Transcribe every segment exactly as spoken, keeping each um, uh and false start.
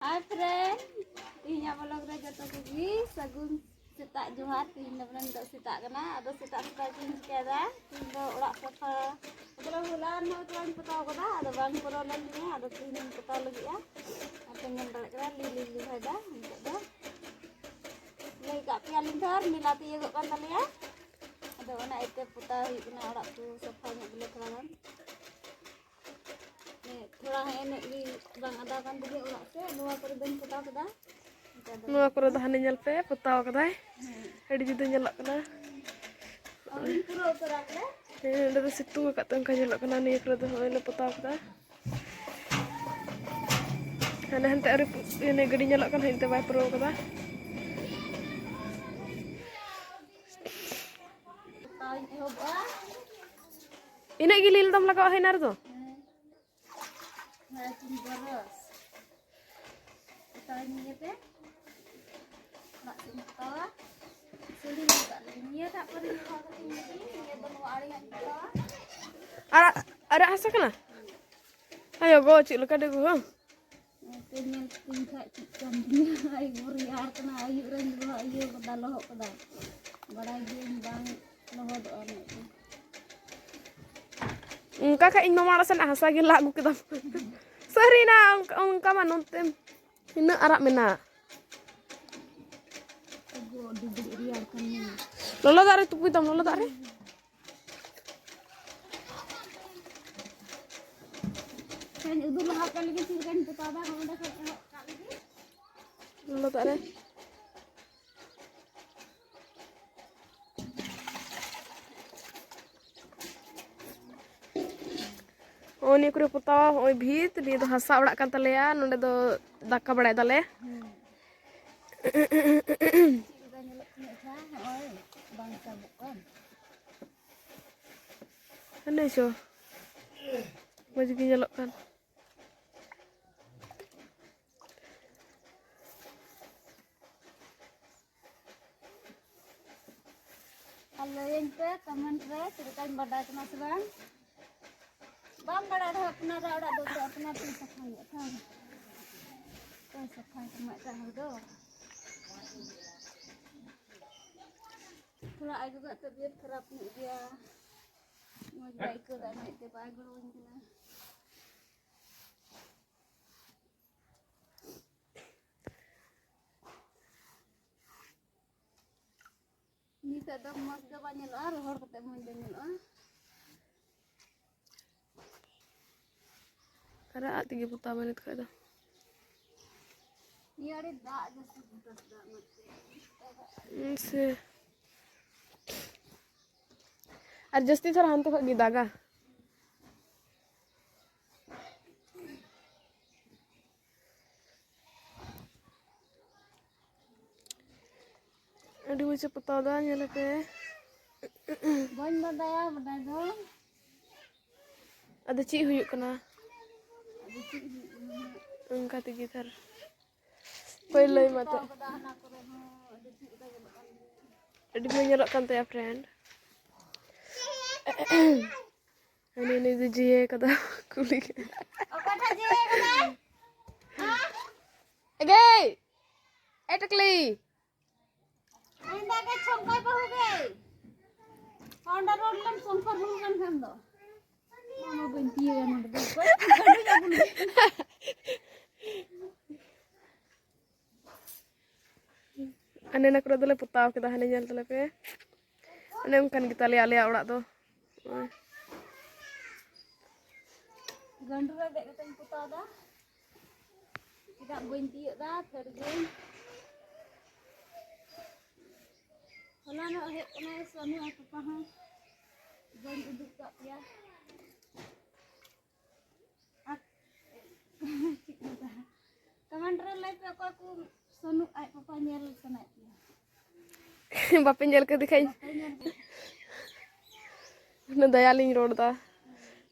Hi friend, ᱛᱮᱦᱮᱧᱟᱜ vlog ᱨᱮ ᱡᱚᱛᱚ ᱠᱚᱜᱮ ᱥᱟᱹᱜᱩᱱ ᱥᱮᱛᱟᱜ ᱡᱚᱦᱟᱨ᱾ ᱛᱮᱦᱮᱧ ᱫᱚ ᱵᱚᱞᱮ ᱱᱤᱛᱚᱜ ᱥᱮᱛᱟᱜ ᱠᱟᱱᱟ, ᱟᱫᱚ ᱥᱮᱛᱟᱜ ᱥᱮᱛᱟᱜ ᱪᱮᱫ ᱤᱧ ᱪᱤᱠᱟᱹᱭᱮᱫᱟ? ᱛᱮᱦᱮᱧ ᱫᱚ ᱚᱲᱟᱜ ᱥᱟᱯᱷᱟ, ᱢᱚᱛᱞᱚᱵ ᱦᱚᱞᱟ ᱱᱚᱜᱼᱚᱭ ᱛᱷᱚᱲᱟᱧ ᱯᱚᱛᱟᱣ ᱠᱟᱫᱟ, ᱟᱫᱚ ᱵᱟᱝ ᱯᱩᱨᱟᱹᱣ ᱞᱮᱱ ᱛᱤᱧᱟᱹ, ᱟᱫᱚ ᱛᱮᱦᱮᱧ ᱤᱧ ᱯᱚᱛᱟᱣ ᱞᱟᱹᱜᱤᱫᱼᱟ᱾ ᱟᱯᱮ ᱧᱮᱞ ᱫᱟᱲᱮᱭᱟᱜ ᱠᱟᱱᱟ ᱞᱤᱞᱤ ᱞᱤᱞᱤ ᱵᱷᱟᱭ ᱫᱟ ᱱᱤᱛᱚᱜ ᱫᱚ ᱞᱟᱹᱭ ᱠᱟᱜ ᱯᱮᱭᱟᱞᱤᱧ ᱛᱷᱚᱨ ᱢᱮᱞᱟ ᱛᱤᱭᱳᱜᱚᱜ ᱠᱟᱱ ᱛᱟᱞᱮᱭᱟ, ᱟᱫᱚ ᱚᱱᱟ ᱤᱭᱟᱹᱛᱮ ᱯᱚᱛᱟᱣ ᱦᱩᱭᱩᱜ ᱠᱟᱱᱟ ᱚᱲᱟᱜ ᱠᱚ ᱥᱟᱯᱷᱟ ᱧᱚᱜ ᱵᱚᱞᱮ ᱛᱷᱚᱲᱟ ᱜᱟᱱ᱾ ᱛᱷᱚᱲᱟ ᱦᱮᱸ ᱤᱱᱟᱹᱜ ᱜᱮ ᱵᱟᱝ ᱟᱫᱟ ᱠᱟᱱ ᱛᱤᱧᱟᱹ ᱚᱲᱟᱜ ᱥᱮᱫ, ᱱᱚᱣᱟ ᱠᱚᱨᱮ ᱫᱚᱧ ᱯᱚᱛᱟᱣ ᱠᱮᱫᱟ᱾ ᱱᱚᱣᱟ ᱠᱚᱨᱮ ᱫᱚ ᱦᱟᱱᱮ ᱧᱮᱞ ᱯᱮ ᱯᱚᱛᱟᱣ ᱠᱟᱫᱟᱭ, ᱟᱹᱰᱤ ᱡᱩᱫᱟᱹ ᱧᱮᱞᱚᱜ ᱠᱟᱱᱟ᱾ ᱟᱹᱣᱨᱤᱧ ᱯᱩᱨᱟᱹᱣ ᱩᱛᱟᱹᱨᱟ ᱵᱚᱞᱮ᱾ ᱦᱮᱸ, ᱚᱸᱰᱮ ᱫᱚ ᱥᱤᱛᱩᱝ ᱟᱠᱟᱫ ᱛᱮ ᱚᱱᱠᱟ ᱧᱮᱞᱚᱜ ᱠᱟᱱᱟ᱾ ᱱᱤᱭᱟᱹ ᱠᱚᱨᱮ ᱫᱚ ᱱᱚᱜᱼᱚᱭ ᱞᱮ ᱯᱚᱛᱟᱣ ᱠᱟᱫᱟ᱾ ᱦᱟᱱᱮ ᱦᱟᱱᱛᱮ ᱟᱹᱣᱨᱤ ᱯᱩ-, ᱤᱭᱟᱹ ᱜᱟᱹᱰᱤ ᱧᱮᱞᱚᱜ ᱠᱟᱱᱟ, ᱦᱟᱱᱛᱮ ᱵᱟᱭ ᱯᱩᱨᱟᱹᱣ ᱠᱟᱫᱟ᱾ ᱯᱚᱛᱟᱣᱤᱧ ᱮᱦᱚᱵᱚᱜᱼᱟ᱾ ᱤᱱᱟᱹᱜ ᱜᱮ ᱞᱤᱞ ᱫᱚᱢ ᱞᱟᱜᱟᱣᱟ ᱦᱮᱱᱟ ᱨᱮᱫᱚ? ᱦᱮᱸ᱾ ᱦᱮᱸ, ᱛᱤᱱ ᱵᱚᱨᱚᱥ᱾ ᱯᱚᱛᱟᱣᱤᱧ ᱱᱤᱭᱟᱹᱛᱮ᱾ ᱚᱲᱟᱜ ᱥᱮᱫ ᱤᱧ ᱯᱚᱛᱟᱣᱟ᱾ ᱥᱟᱹᱲᱤᱧ ᱟᱹᱜᱩ ᱠᱟᱜ ᱞᱮᱜᱮ᱾ ᱱᱤᱭᱟᱹᱴᱟᱜ ᱯᱟᱹᱨᱤᱧ ᱦᱟᱛᱟᱣ ᱠᱟᱛᱮ ᱤᱧ ᱤᱫᱤ, ᱱᱤᱭᱟᱹ ᱫᱚ ᱱᱚᱣᱟ ᱟᱲᱮ ᱦᱟᱸᱜ ᱤᱧ ᱯᱚᱛᱟᱣᱟ᱾ ᱟᱨᱟᱜ, ᱟᱨᱟᱜ ᱦᱟᱥᱟ ᱠᱟᱱᱟ? ᱟᱭᱳ ᱜᱚ, ᱪᱮᱫ ᱞᱮᱠᱟ ᱰᱟᱹᱜᱩ ᱦᱚᱸ᱾ ᱚᱱᱟᱛᱮ ᱧᱮᱞ ᱠᱟᱹᱛᱤᱧ ᱠᱷᱟᱡ ᱪᱮᱫ ᱠᱟᱱ ᱛᱤᱧᱟ, ᱟᱭᱩᱵ ᱨᱮᱭᱟᱲ ᱠᱟᱱᱟ, ᱟᱭᱩᱵ ᱨᱮᱧ ᱞᱚᱦᱚᱫ, ᱤᱭᱟᱹ ᱠᱟᱫᱟ, ᱞᱚᱦᱚᱫ ᱠᱟᱫᱟ᱾ ᱵᱟᱲᱟᱭ ᱜᱤᱭᱟᱹᱧ ᱵᱟᱝ ᱞᱚᱦᱚᱫᱚᱜᱼᱟ ᱩᱱᱟᱹᱜ ᱫᱚ᱾ ᱚᱱᱠᱟ ᱠᱷᱟᱡ ᱤᱧ ᱢᱟᱢᱟ ᱚᱲᱟᱜ ᱥᱮᱱᱟᱜ ᱦᱟᱥᱟ ᱜᱮ ᱞᱟ ᱟᱹᱜᱩ ᱠᱮᱫᱟ᱾ ᱥᱟᱹᱨᱤᱱᱟ, ᱚᱱᱠᱟ, ᱚᱱᱠᱟ ᱢᱟ ᱱᱚᱱᱛᱮ ᱛᱤᱱᱟᱹᱜ ᱟᱨᱟᱜ ᱢᱮᱱᱟᱜ᱾ ᱟᱹᱜᱩ ᱟᱹᱰᱤ ᱜᱷᱟᱹᱲᱤᱡ ᱨᱮᱭᱟᱲ ᱠᱟᱱᱟ᱾ ᱞᱚᱞᱚ ᱫᱟᱜ ᱨᱮ ᱛᱩᱯᱩᱭ ᱛᱟᱢ, ᱞᱚᱞᱚ ᱫᱟᱜ ᱨᱮ᱾ ᱠᱷᱟᱱ ᱩᱫᱩᱜ ᱞᱟᱦᱟ ᱠᱟᱜ ᱞᱮᱜᱮ ᱪᱮᱫ ᱞᱮᱠᱟᱧ ᱯᱚᱛᱟᱣ ᱫᱟ, ᱱᱚᱸᱰᱮ ᱠᱷᱚᱱ ᱮᱦᱚᱵ ᱠᱟᱜ ᱞᱮᱜᱮ᱾ ᱞᱚᱞᱚ ᱫᱟᱜ ᱨᱮ᱾ ᱱᱚᱜᱼᱚᱭ ᱱᱤᱭᱟᱹ ᱠᱚᱨᱮ ᱯᱚᱛᱟᱣᱟ, ᱱᱚᱜᱼᱚᱭ ᱵᱷᱤᱛ, ᱱᱤᱭᱟᱹ ᱫᱚ ᱦᱟᱥᱟ ᱚᱲᱟᱜ ᱠᱟᱱ ᱛᱟᱞᱮᱭᱟ, ᱱᱚᱸᱰᱮ ᱫᱚ ᱫᱟᱠᱟ ᱵᱟᱲᱟᱭ ᱫᱟᱞᱮ᱾ ᱦᱩᱸ᱾ ᱪᱮᱫ ᱞᱮᱠᱟ ᱧᱮᱞᱚᱜ ᱠᱟᱱᱟ ᱟᱪᱪᱷᱟ, ᱱᱚᱜᱼᱚᱭ ᱵᱟᱝ ᱥᱟᱵᱚᱜ ᱠᱟᱱ᱾ ᱦᱟᱱᱮ ᱪᱚ, ᱢᱚᱡᱽ ᱜᱮ ᱧᱮᱞᱚᱜ ᱠᱟᱱ᱾ ᱟᱨ ᱞᱟᱹᱭᱟᱹᱧ ᱯᱮ comment ᱨᱮ ᱪᱮᱫ ᱞᱮᱠᱟᱧ ᱵᱟᱰᱟᱭ ᱠᱟᱱᱟ ᱥᱮ ᱵᱟᱝ? ᱵᱟᱢ ᱵᱟᱲᱟᱭ ᱨᱮᱦᱚᱸ ᱟᱯᱱᱟᱨᱟᱜ ᱚᱲᱟᱜ ᱫᱚ ᱟᱯᱱᱟᱨ ᱛᱮᱜᱮ ᱥᱟᱯᱷᱟ ᱦᱩᱭᱩᱜᱼᱟ, ᱛᱚ᱾ ᱥᱟᱯᱷᱟᱭ ᱛᱟᱢᱟ ᱮᱴᱟᱜ ᱦᱚᱲ ᱫᱚ᱾ ᱛᱷᱚᱲᱟ ᱟᱡ ᱜᱚᱜᱚᱣᱟᱜ ᱛᱟᱵᱤᱭᱚᱛ ᱠᱷᱟᱨᱟᱯ ᱧᱚᱜ ᱜᱮᱭᱟ, ᱢᱚᱡᱽ ᱵᱟᱭ ᱟᱹᱭᱠᱟᱹᱣ ᱫᱟ, ᱢᱮᱫ ᱛᱮ ᱵᱟᱭ ᱜᱚᱲᱚᱣᱟᱹᱧ ᱠᱟᱱᱟ᱾ ᱱᱤᱛᱚᱜ ᱫᱚ ᱢᱚᱡᱽ ᱫᱚ ᱵᱟᱝ ᱧᱮᱞᱚᱜᱼᱟ, ᱨᱚᱦᱚᱲ ᱠᱟᱛᱮ ᱢᱚᱡᱽ ᱫᱚ ᱧᱮᱞᱚᱜᱼᱟ᱾ ᱟᱨᱟᱜ ᱟᱜ ᱛᱮᱜᱮ ᱯᱚᱛᱟᱣ ᱢᱮ ᱱᱤᱛ ᱠᱷᱚᱡ ᱫᱚ᱾ ᱱᱤᱭᱟᱹ ᱟᱹᱰᱤ ᱫᱟᱜ ᱡᱟᱹᱥᱛᱤ ᱜᱷᱩᱴᱟᱹ ᱫᱟᱜ ᱢᱚᱡᱽ ᱛᱮ᱾ ᱦᱩᱸ, ᱥᱮ᱾ ᱟᱨ ᱡᱟᱹᱥᱛᱤ ᱫᱷᱟᱨᱟ ᱦᱟᱱᱛᱮ ᱠᱷᱚᱡ ᱜᱮ ᱫᱟᱜᱟ᱾ ᱟᱹᱰᱤ ᱢᱚᱡᱽ ᱮ ᱯᱚᱛᱟᱣ ᱫᱟ, ᱧᱮᱞ ᱟᱯᱮ᱾ ᱵᱟᱹᱧ ᱵᱟᱰᱟᱭᱟ ᱵᱟᱰᱟᱭ ᱫᱚ᱾ ᱟᱫᱚ ᱪᱮᱫ ᱦᱩᱭᱩᱜ ᱠᱟᱱᱟ? ᱟᱫᱚ ᱪᱮᱫ ᱦᱩᱭᱩᱜ ᱠᱟᱱᱟ? ᱚᱱᱠᱟ ᱛᱮᱜᱮ ᱛᱟᱨ ᱚᱠᱚᱭ ᱞᱟᱹᱭ ᱢᱟ ᱛᱚ᱾ ᱯᱚᱛᱟᱣ ᱠᱟᱫᱟ, ᱦᱟᱱᱟ ᱠᱚᱨᱮ ᱦᱚᱸ ᱟᱹᱰᱤ ᱪᱮᱫ ᱞᱮᱠᱟ ᱧᱮᱞᱚᱜ ᱠᱟᱱ ᱜᱮᱭᱟ᱾ ᱟᱹᱰᱤ ᱢᱚᱡᱽ ᱧᱮᱞᱚᱜ ᱠᱟᱱ ᱛᱟᱭᱟ friend᱾ ᱦᱟᱱᱤ ᱱᱩᱭ ᱫᱚ ᱡᱤᱭᱟᱹ ᱠᱟᱫᱟ ᱠᱩᱞᱤ ᱠᱟᱱᱟ᱾ ᱚᱠᱟᱴᱟᱜ ᱡᱤᱭᱟᱹ ᱠᱟᱫᱟ? ᱮᱜᱮᱭ! ᱮ ᱴᱟᱠᱞᱤ! ᱟᱭᱢᱟ ᱜᱮ ᱪᱷᱚᱢᱠᱟᱭ ᱵᱟᱹᱦᱩ ᱜᱮ᱾ ᱚᱸᱰᱮ ᱨᱚᱲ ᱞᱮᱢ ᱥᱚᱝᱠᱚᱨ ᱵᱟᱹᱦᱩ ᱠᱟᱱ ᱠᱷᱟᱱ ᱫᱚ᱾ ᱚᱱᱟ ᱵᱟᱹᱧ ᱛᱤᱭᱟᱹᱜᱟ ᱱᱚᱰᱮ ᱫᱚ᱾ ᱚᱠᱚᱭ ᱠᱚ ᱜᱟᱹᱰᱤ ᱟᱹᱜᱩ ᱞᱮᱫ? ᱟᱨ ᱱᱮᱱᱟ ᱠᱚᱨᱮ ᱫᱚᱞᱮ ᱯᱚᱛᱟᱣ ᱠᱮᱫᱟ, ᱦᱟᱱᱮ ᱧᱮᱞ ᱛᱟᱞᱮ ᱯᱮ᱾ ᱚᱱᱮ ᱚᱱᱠᱟᱱ ᱜᱮᱛᱟᱞᱮᱭᱟ ᱟᱞᱮᱭᱟᱜ ᱚᱲᱟᱜ ᱫᱚ᱾ ᱱᱚᱜᱼᱚᱭ᱾ ᱜᱟᱹᱰᱤ ᱨᱮ ᱫᱮᱡ ᱠᱟᱛᱮᱧ ᱯᱚᱛᱟᱣ ᱫᱟ᱾ ᱪᱮᱫᱟᱜ ᱵᱟᱹᱧ ᱛᱤᱭᱟᱹᱜ ᱫᱟ, ᱯᱷᱮᱰ ᱜᱤᱧ᱾ ᱦᱚᱞᱟᱱᱚᱜ ᱦᱮᱡ ᱠᱟᱱᱟᱭ ᱥᱚᱱᱩ ᱟᱨ ᱯᱟᱯᱟ ᱦᱚᱸ, ᱵᱟᱹᱧ ᱩᱫᱩᱜ ᱠᱟᱜ ᱯᱮᱭᱟ᱾ ᱟᱨ ᱪᱮᱫ ᱠᱚ ᱢᱮᱛᱟᱜᱼᱟ? Comment ᱨᱮ ᱞᱟᱹᱭ ᱯᱮ ᱚᱠᱚᱭ ᱠᱚ ᱥᱚᱱᱩ ᱟᱡ ᱯᱟᱯᱟ ᱧᱮᱞ ᱥᱟᱱᱟᱭᱮᱫ ᱯᱮᱭᱟ᱾ ᱵᱟᱯᱮ ᱧᱮᱞ ᱠᱟᱫᱮ ᱠᱷᱟᱡ᱾ ᱵᱟᱯᱮ ᱧᱮᱞ ᱠᱟᱫᱮ᱾ ᱩᱱᱟᱹᱜ ᱫᱟᱭᱟ ᱞᱤᱧ ᱨᱚᱲ ᱫᱟ᱾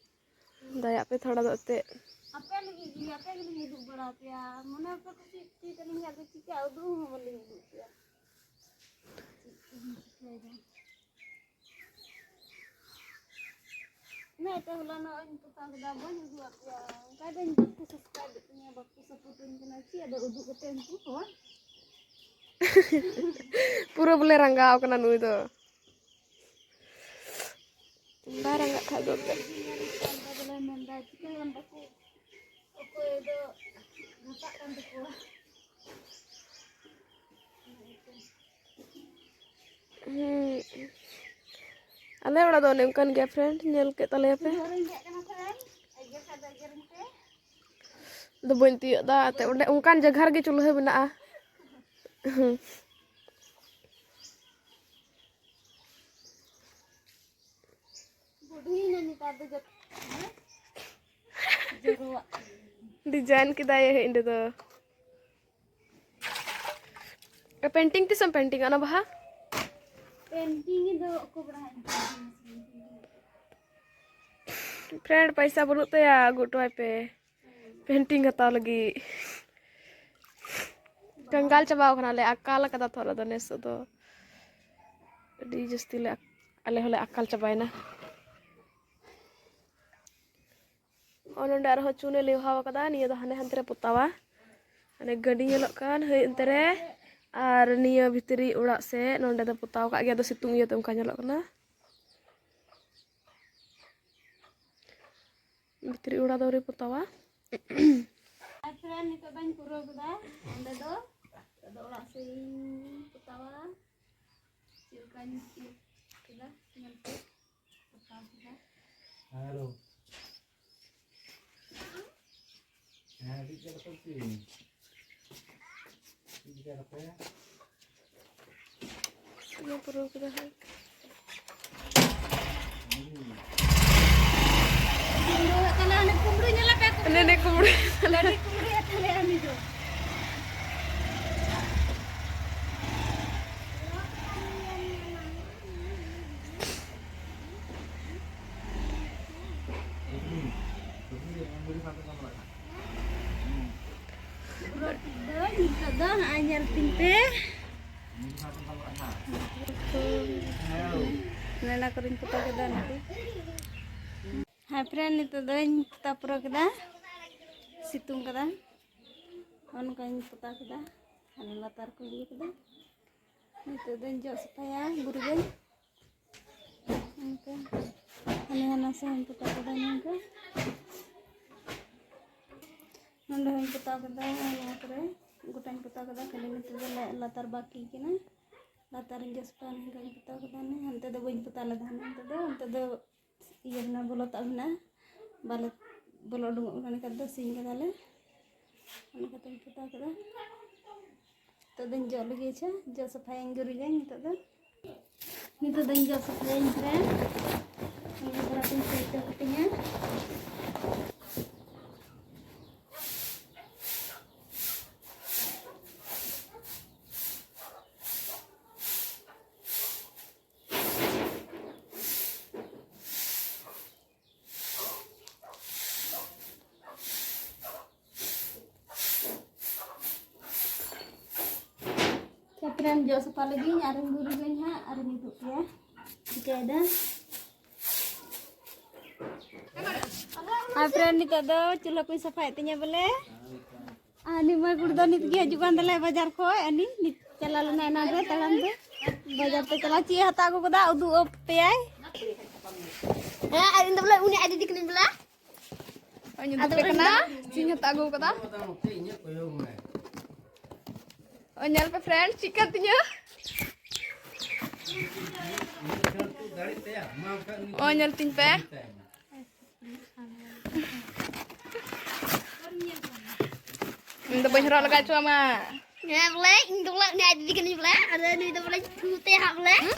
ᱫᱟᱭᱟᱜ ᱯᱮ ᱛᱷᱚᱲᱟ ᱫᱚ ᱮᱱᱛᱮᱫ᱾ ᱟᱯᱮ ᱞᱟᱹᱜᱤᱫ ᱜᱮ, ᱟᱯᱮ ᱜᱮᱞᱤᱧ ᱩᱫᱩᱜ ᱵᱟᱲᱟ ᱟᱯᱮᱭᱟ᱾ ᱢᱚᱱᱮ ᱯᱮ ᱠᱩᱥᱤ ᱪᱮᱫ ᱟᱹᱞᱤᱧ ᱦᱟᱸᱜ ᱫᱚ ᱪᱤᱠᱟᱹ ᱩᱫᱩᱜ ᱦᱚᱸ ᱵᱟᱹᱞᱤᱧ ᱩᱫᱩᱜ ᱯᱮᱭᱟ᱾ ᱪᱮᱫ ᱠᱚᱵᱚᱱ ᱪᱤᱠᱟᱹᱭᱮᱫᱟ? ᱤᱱᱟᱹ ᱛᱮ ᱦᱚᱞᱟᱱᱚᱜ ᱤᱧ ᱯᱚᱛᱟᱣ ᱠᱮᱫᱟ, ᱵᱟᱹᱧ ᱩᱫᱩᱜ ᱟᱫ ᱯᱮᱭᱟ᱾ ᱚᱱᱠᱟ ᱜᱮ ᱵᱟᱠᱚ subscribe ᱮᱫ ᱛᱤᱧᱟ, ᱵᱟᱠᱚ support ᱟᱹᱧ ᱠᱟᱱᱟ᱾ ᱪᱮᱫ ᱟᱫᱚ ᱩᱫᱩᱜ ᱠᱟᱛᱮ ᱩᱱᱠᱩ ᱦᱚᱲ? ᱯᱩᱨᱟᱹ ᱵᱚᱞᱮ ᱨᱟᱸᱜᱟᱣ ᱠᱟᱱᱟ ᱱᱩᱭ ᱫᱚ᱾ ᱵᱟᱭ ᱨᱟᱸᱜᱟᱜ ᱠᱷᱟᱡ ᱫᱚ ᱮᱱᱛᱮᱫ᱾ ᱚᱱᱠᱟ ᱫᱚᱞᱮ ᱢᱮᱱᱫᱟ, ᱪᱤᱠᱟᱹᱭᱟᱢ ᱵᱟᱠᱚ, ᱚᱠᱚᱭ ᱫᱚ ᱜᱷᱟᱴᱟᱜ ᱠᱟᱱ ᱛᱟᱠᱚᱣᱟ᱾ ᱦᱩᱸ᱾ ᱟᱞᱮ ᱚᱲᱟᱜ ᱫᱚ ᱚᱱᱮ ᱚᱱᱠᱟᱱ ᱜᱮᱭᱟ, friend᱾ ᱧᱮᱞ ᱠᱮᱫ ᱛᱟᱞᱮᱭᱟ ᱯᱮ᱾ ᱡᱷᱟᱹᱞ ᱨᱤᱧ ᱫᱮᱡ ᱠᱟᱱᱟ friend, ᱮᱜᱮᱨ ᱠᱷᱟᱡ ᱫᱚ ᱮᱜᱮᱨ ᱤᱧ ᱯᱮ᱾ ᱟᱫᱚ ᱵᱟᱹᱧ ᱛᱤᱭᱳᱜ ᱫᱟ, ᱮᱱᱛᱮ ᱚᱸᱰᱮ ᱚᱱᱠᱟᱱ ᱡᱟᱭᱜᱟ ᱨᱮᱜᱮ ᱪᱩᱞᱦᱟᱹ ᱢᱮᱱᱟᱜᱼᱟ᱾ ᱵᱩᱰᱷᱤᱭᱮᱱᱟ ᱱᱮᱛᱟᱨ ᱫᱚ ᱡᱚᱛᱚ, ᱦᱮᱸ? ᱡᱚᱨᱚᱣᱟᱜ ᱠᱟᱱᱟ᱾ Design ᱠᱮᱫᱟᱭ ᱤᱧ ᱫᱚ᱾ ᱮ, painting ᱛᱤᱥᱮᱢ paintingᱟ ᱚᱱᱟ ᱵᱟᱦᱟ? Painting ᱫᱚ ᱚᱠᱚᱭ ᱵᱟᱲᱟᱭᱟ? Friend ᱯᱟᱭᱥᱟ ᱵᱟᱹᱱᱩᱜ ᱛᱟᱭᱟ, ᱟᱹᱜᱩ ᱦᱚᱴᱚᱣᱟᱭ ᱯᱮ᱾ Painting ᱦᱟᱛᱟᱣ ᱞᱟᱹᱜᱤᱫ᱾ ᱠᱟᱝᱜᱟᱞ ᱪᱟᱵᱟᱣ ᱠᱟᱱᱟᱞᱮ, ᱟᱠᱟᱞ ᱠᱟᱫᱟ ᱛᱚ ᱟᱞᱮ ᱫᱚ ᱱᱮᱥ ᱫᱚ᱾ ᱟᱹᱰᱤ ᱡᱟᱹᱥᱛᱤ ᱞᱮ ᱟᱠ-, ᱟᱞᱮ ᱦᱚᱸᱞᱮ ᱟᱠᱟᱞ ᱪᱟᱵᱟᱭᱮᱱᱟ᱾ ᱚ, ᱱᱚᱸᱰᱮ ᱟᱨᱦᱚᱸ ᱪᱩᱱ ᱮ ᱞᱮᱣᱦᱟᱣ ᱠᱟᱫᱟ, ᱱᱤᱭᱟᱹ ᱫᱚ ᱦᱟᱱᱮ ᱦᱟᱱᱛᱮ ᱨᱮ ᱯᱚᱛᱟᱣᱟ᱾ ᱦᱟᱱᱮ ᱜᱟᱹᱰᱤ ᱧᱮᱞᱚᱜ ᱠᱟᱱ, ᱦᱳᱭ ᱚᱱᱛᱮ ᱨᱮ᱾ ᱟᱨ ᱱᱤᱭᱟᱹ ᱵᱷᱤᱛᱨᱤ ᱚᱲᱟᱜ ᱥᱮᱫ ᱱᱚᱸᱰᱮ ᱫᱚ ᱯᱚᱛᱟᱣ ᱠᱟᱜ ᱜᱮᱭᱟ, ᱟᱫᱚ ᱥᱤᱛᱩᱝ ᱤᱭᱟᱹᱛᱮ ᱚᱱᱠᱟ ᱧᱮᱞᱚᱜ ᱠᱟᱱᱟ᱾ ᱵᱷᱤᱛᱨᱤ ᱚᱲᱟᱜ ᱫᱚ ᱟᱹᱣᱨᱤ ᱯᱚᱛᱟᱣᱟ᱾ ᱟᱨ friend, ᱱᱤᱛᱚᱜ ᱫᱚᱧ ᱯᱩᱨᱟᱹᱣ ᱠᱮᱫᱟ᱾ ᱚᱸᱰᱮ ᱫᱚ, ᱱᱤᱛᱚᱜ ᱫᱚ ᱚᱲᱟᱜ ᱥᱮᱫ ᱤᱧ ᱯᱚᱛᱟᱣᱟ᱾ ᱪᱮᱫ ᱞᱮᱠᱟᱧ ᱤᱭᱟᱹ ᱠᱮᱫᱟ, ᱧᱮᱞ ᱯᱮ᱾ ᱯᱚᱛᱟᱣ ᱠᱮᱫᱟ᱾ Hello. ᱦᱮᱸ, ᱪᱮᱫ ᱞᱮᱠᱟ ᱯᱮ? ᱪᱮᱫ ᱞᱮᱠᱟ ᱠᱟᱛᱮ? ᱤᱭᱟᱹ ᱯᱩᱨᱟᱹᱣ ᱠᱮᱫᱟ ᱦᱟᱸᱜ᱾ ᱛᱟᱦᱞᱮ ᱦᱟᱱᱮ ᱠᱩᱢᱵᱽᱲᱩ ᱧᱮᱞ ᱯᱮ, ᱠᱩᱢᱵᱽᱲᱩ᱾ ᱦᱟᱱᱮ ᱦᱟᱱᱮ ᱠᱩᱢᱵᱽᱲᱩ᱾ ᱜᱟᱹᱰᱤ ᱠᱩᱢᱵᱽᱲᱩ ᱛᱟᱦᱞᱮ ᱩᱱᱤ ᱫᱚ᱾ ᱱᱤᱛᱚᱜ ᱫᱚ ᱦᱟᱸᱜ ᱧᱮᱞ ᱛᱤᱧ ᱯᱮ᱾ ᱚᱱᱟ ᱠᱚᱨᱮᱧ ᱯᱚᱛᱟᱣ ᱠᱮᱫᱟ ᱱᱩᱠᱩ᱾ ᱦᱟᱭ ᱯᱷᱨᱮᱱᱰ, ᱱᱤᱛᱚᱜ ᱫᱚᱧ ᱯᱚᱛᱟᱣ ᱯᱩᱨᱟᱹᱣ ᱠᱮᱫᱟ᱾ ᱥᱤᱛᱩᱝ ᱠᱟᱫᱟ᱾ ᱱᱚᱜᱼᱚ ᱱᱚᱝᱠᱟᱧ ᱯᱚᱛᱟᱣ ᱠᱮᱫᱟ᱾ ᱦᱟᱱᱮ ᱞᱟᱛᱟᱨ ᱠᱚᱧ ᱤᱭᱟᱹ ᱠᱮᱫᱟ᱾ ᱱᱤᱛᱚᱜ ᱫᱚᱧ ᱡᱚᱜ ᱥᱟᱯᱷᱟᱭᱟ, ᱜᱩᱨᱤᱡᱟᱹᱧ᱾ ᱱᱚᱝᱠᱟ ᱦᱟᱱᱮ ᱦᱟᱱᱟ ᱥᱮᱫ ᱦᱚᱸᱧ ᱯᱚᱛᱟᱣ ᱠᱮᱫᱟ ᱱᱚᱝᱠᱟ᱾ ᱱᱚᱸᱰᱮ ᱦᱚᱸᱧ ᱯᱚᱛᱟᱣ ᱠᱮᱫᱟ, ᱱᱚᱣᱟ ᱠᱚᱨᱮ ᱜᱚᱴᱟᱧ ᱯᱚᱛᱟᱣ ᱠᱮᱫᱟ, ᱠᱷᱟᱹᱞᱤ ᱱᱤᱛᱚᱜ ᱫᱚ ᱞᱟ-, ᱞᱟᱛᱟᱨ ᱵᱟᱹᱠᱤ ᱠᱟᱱᱟ᱾ ᱞᱟᱛᱟᱨᱤᱧ ᱡᱚᱜ ᱥᱟᱯᱷᱟ ᱱᱚᱝᱠᱟᱧ ᱯᱚᱛᱟᱣ ᱠᱮᱫᱟ᱾ ᱦᱟᱱᱮ ᱦᱟᱱᱛᱮ ᱫᱚ ᱵᱟᱹᱧ ᱯᱚᱛᱟᱣ ᱞᱮᱫᱟ, ᱦᱟᱱᱮ ᱦᱟᱱᱛᱮ ᱫᱚ, ᱚᱱᱛᱮ ᱫᱚ ᱤᱭᱟᱹ ᱢᱮᱱᱟᱜᱼᱟ, ᱵᱚᱞᱚ ᱛᱟᱜ ᱢᱮᱱᱟᱜᱼᱟ, ᱵᱟᱞᱮ ᱵᱚᱞᱚ ᱩᱰᱩᱠᱚᱜ ᱠᱟᱱᱟ᱾ ᱱᱮᱛᱟᱨ ᱫᱚ ᱥᱤᱧ ᱠᱟᱫᱟᱞᱮ, ᱚᱱᱟ ᱠᱟᱛᱮᱧ ᱯᱚᱛᱟᱣ ᱠᱮᱫᱟ᱾ ᱱᱤᱛᱚᱜ ᱫᱚᱧ ᱡᱚᱜ ᱞᱮᱜᱮ, ᱟᱪᱪᱷᱟ, ᱡᱚᱜ ᱥᱟᱯᱷᱟᱭᱟᱹᱧ, ᱜᱩᱨᱤᱡᱟᱹᱧ ᱱᱤᱛᱚᱜ ᱫᱚ᱾ ᱱᱤᱛᱚᱜ ᱫᱚᱧ ᱡᱚᱜ ᱥᱟᱯᱷᱟᱭᱟᱹᱧ ᱯᱷᱨᱮᱱᱰ᱾ ᱱᱤᱭᱟᱹ ᱵᱚᱨᱟ ᱠᱚᱧ ᱥᱟᱹᱭᱛᱟᱹ ᱠᱟᱹᱛᱤᱧᱟ᱾ ᱪᱷᱟᱛᱨᱟᱧ ᱡᱚᱜ ᱥᱟᱯᱷᱟ ᱞᱮᱜᱤᱧ ᱟᱨᱤᱧ ᱜᱩᱨᱤᱡᱟᱹᱧ ᱦᱟᱸᱜ ᱟᱨᱤᱧ ᱩᱫᱩᱜ ᱯᱮᱭᱟ ᱪᱤᱠᱟᱹᱭᱮᱫᱟ᱾ ᱟᱨ ᱯᱷᱨᱮᱱᱰ, ᱱᱤᱛᱚᱜ ᱫᱚ ᱪᱩᱞᱦᱟᱹ ᱠᱚᱧ ᱥᱟᱯᱷᱟᱭᱮᱫ ᱛᱤᱧᱟᱹ ᱵᱚᱞᱮ᱾ ᱟᱨ ᱱᱤᱢᱟᱹ ᱠᱩᱲᱤ ᱫᱚ ᱱᱤᱛ ᱜᱮ ᱦᱤᱡᱩᱜ ᱠᱟᱱ ᱛᱟᱞᱮᱭᱟ ᱵᱟᱡᱟᱨ ᱠᱷᱚᱡ᱾ ᱟᱹᱱᱤ ᱱᱤᱛ ᱪᱟᱞᱟᱣ ᱞᱮᱱᱟ ᱮᱱᱟᱱ ᱨᱮ ᱛᱟᱲᱟᱢ ᱛᱮ᱾ ᱵᱟᱡᱟᱨ ᱛᱮ ᱪᱟᱞᱟᱣ ᱪᱮᱫ ᱮ ᱦᱟᱛᱟᱣ ᱟᱹᱜᱩ ᱠᱟᱫᱟ, ᱩᱫᱩᱜ ᱟᱯᱮᱭᱟᱭ᱾ ᱦᱮᱸ, ᱟᱨ ᱤᱧ ᱫᱚ ᱵᱚᱞᱮ ᱩᱱᱤ ᱟᱡ ᱫᱤᱫᱤ ᱠᱟᱹᱱᱟᱹᱧ ᱵᱚᱞᱮ᱾ ᱚᱧ ᱩᱫᱩᱜ ᱟᱯᱮ ᱠᱟᱱᱟ, ᱪᱮᱫ ᱤᱧ ᱦᱟᱛᱟᱣ ᱟᱹᱜᱩ ᱠᱟᱫᱟ᱾ ᱚ, ᱧᱮᱞ ᱯᱮ ᱯᱷᱨᱮᱱᱰ, ᱪᱮᱫ ᱠᱟᱱ ᱛᱤᱧᱟᱹ᱾ ᱚ, ᱧᱮᱞ ᱛᱤᱧ ᱯᱮ᱾ ᱤᱧ ᱫᱚ ᱵᱟᱹᱧ ᱦᱚᱨᱚᱜ ᱞᱟᱜᱟ ᱦᱚᱪᱚ ᱟᱢᱟ᱾ ᱦᱮᱸ ᱵᱚᱞᱮ, ᱤᱧ ᱫᱚ ᱵᱚᱞᱮ ᱩᱱᱤ ᱟᱡ ᱫᱤᱫᱤ ᱠᱟᱹᱱᱟᱹᱧ ᱵᱚᱞᱮ, ᱟᱫᱚ ᱱᱩᱭ ᱫᱚ ᱵᱚᱞᱮ ᱛᱷᱩ ᱛᱮ ᱦᱟᱸᱜ ᱵᱚᱞᱮ᱾ ᱦᱩᱸ?